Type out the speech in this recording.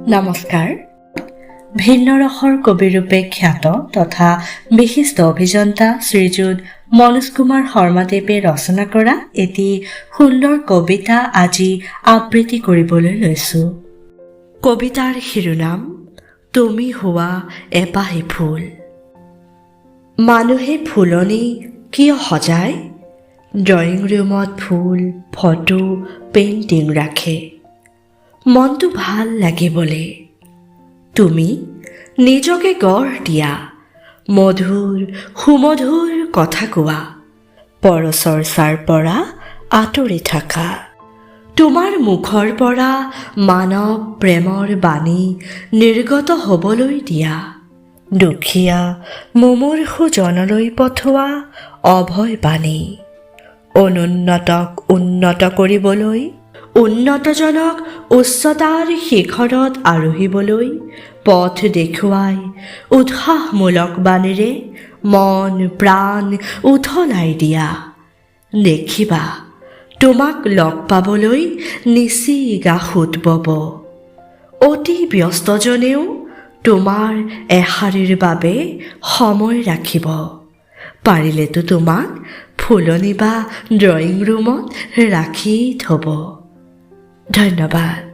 নমস্কাৰ। ভিন্ন ৰসৰ কবিৰূপে খ্যাত তথা বিশিষ্ট অভিযন্তা শ্ৰীযুত মনোজ কুমাৰ শৰ্মাদেৱে ৰচনা কৰা এটি সুন্দৰ কবিতা আজি আবৃত্তি কৰিবলৈ লৈছোঁ। কবিতাৰ শিৰোনাম তুমি হোৱা এপাহি ফুল। মানুহে ফুলনি কিয় সজায়? ড্ৰয়িং ৰুমত ফুল, ফটো, পেইণ্টিং ৰাখে মনটো ভাল লাগিবলৈ। তুমি নিজকে গঢ় দিয়া, মধুৰ সুমধুৰ কথা কোৱা, পৰচৰ্চাৰ পৰা আঁতৰি থাকা। তোমাৰ মুখৰ পৰা মানৱ প্ৰেমৰ বাণী নিৰ্গত হ'বলৈ দিয়া। দুখীয়া মুমূৰ্ষুজনলৈ পঠোৱা অভয় বাণী। অনুন্নতক উন্নত কৰিবলৈ, উন্নতজনক উচ্চতাৰ শিখৰত আৰোহিবলৈ পথ দেখুৱাই উৎসাহমূলক বাণীৰে মন প্ৰাণ উথলাই দিয়া। দেখিবা, তোমাক লগ পাবলৈ নিচিগা সোঁত বব। অতি ব্যস্তজনেও তোমাৰ এশাৰীৰ বাবে সময় ৰাখিব। পাৰিলেতো তোমাক ফুলনি বা ড্ৰয়িং ৰুমত ৰাখি থ'ব। ধন্যবাদ।